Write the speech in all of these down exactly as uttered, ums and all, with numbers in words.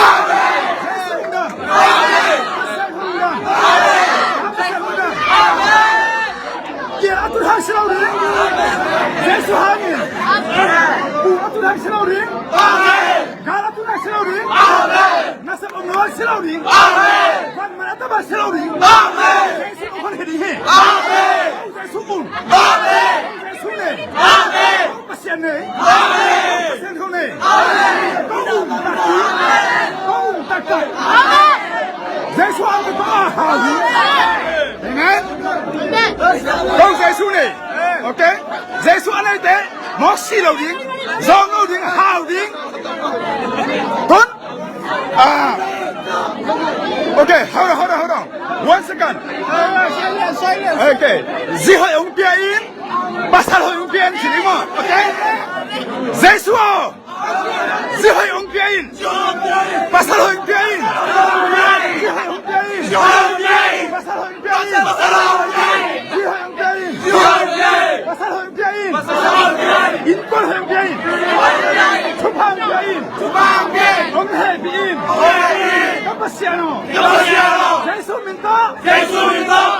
Amen. Jesu lungdam. Amen. Pasian lungdam. Amen. Pasian lungdam. Amen. Kial a tun hang si lo ding. Jesu hangin. Amen. Bum a tun hang si lo ding. Amen. Gal a tun hang si lo ding. Amen. Nasep om lo hang si lo ding. Amen. Vanman a tap hang si lo ding. Amen. Jesu hong hon hi ding hi. Amen. Jesu um. Amen. Jesu nei. Amen. Pasian nei. Amen. Pasian thu nei. Amen. Kong um taktak. Kong um taktak. Amen. Jesu a kong a hau hi. Amen. Kong Jesu nei. Okay? Jesu a neite mawk si lo ding, zawng lo ding, hau ding. Tun. Ah. Okay, hold on, hold on, hold on. One second. Okay. Zi hoih hong pia in, pasal hoih hong pia in, ci ni maw. Okay? Jesu aw. Zi hoih hong pia in. Pasal hoih hong pia in. Zi hoih hong pia in. Pasal hoih hong pia in. Zi hoih hong pia in. Pasal hoih hong pia in. Innkuan hoih hong pia in. Thupha hong pia in. Hong hehpih in. Ka Pasian aw. Jesu min tawh.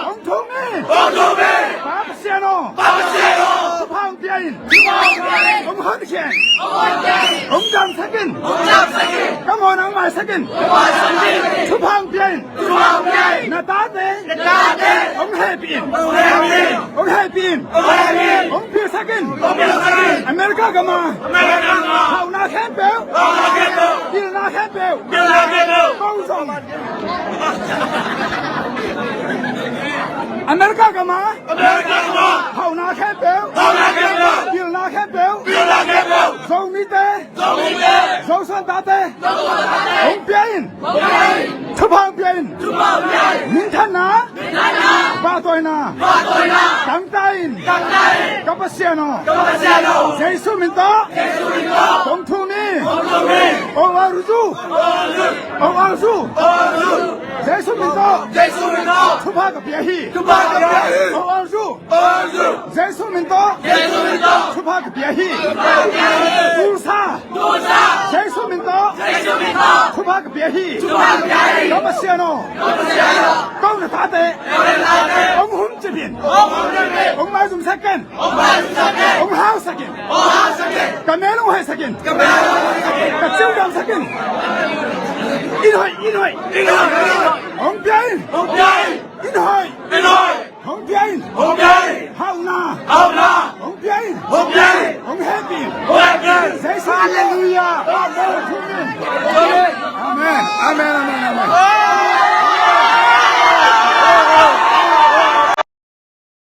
Hong thum in. Pa Pasian aw. Thupha hong pia in. Hong honkhia in. Hong damsak in. Ka mawhna hong maisak in. Thupha hong pia in. Na tate hong hehpih in. Hong hehpih in. Hong pilsak in. America gam a hauhna khempeuh, pilna khempeuh, ko zong. America gam a hauhna khempeuh, pilna khempeuh, Zomite, Zosuan tate hong pia in. Thupha hong pia in. Minthanna, pahtawina tangta in. Ka Pasian aw. Jesu min tawh kong thum hi. Oazu, oazu. Jesu min tawh thupha ka pia hi. Oazu. Jesu min tawh thupha ka pia hi. Tulsa, Jesu min tawh thupha ka pia hi. Ka Pasian aw, ko na tate hong humcip in. Hong maizumsak in. Hong hausak in. Ka mel hong hoihsak in. Ka ciu damsak in. Inn hoih, inn hoih. Hong pia in. Inn hoih. Hong pia in. Hong pia in. Hauhna. Hauhna. Hong pia in. Hong pia in. Hong hehpih in. Hong hehpih in. Jesu. Halleluiah. Amen. Amen, amen, amen.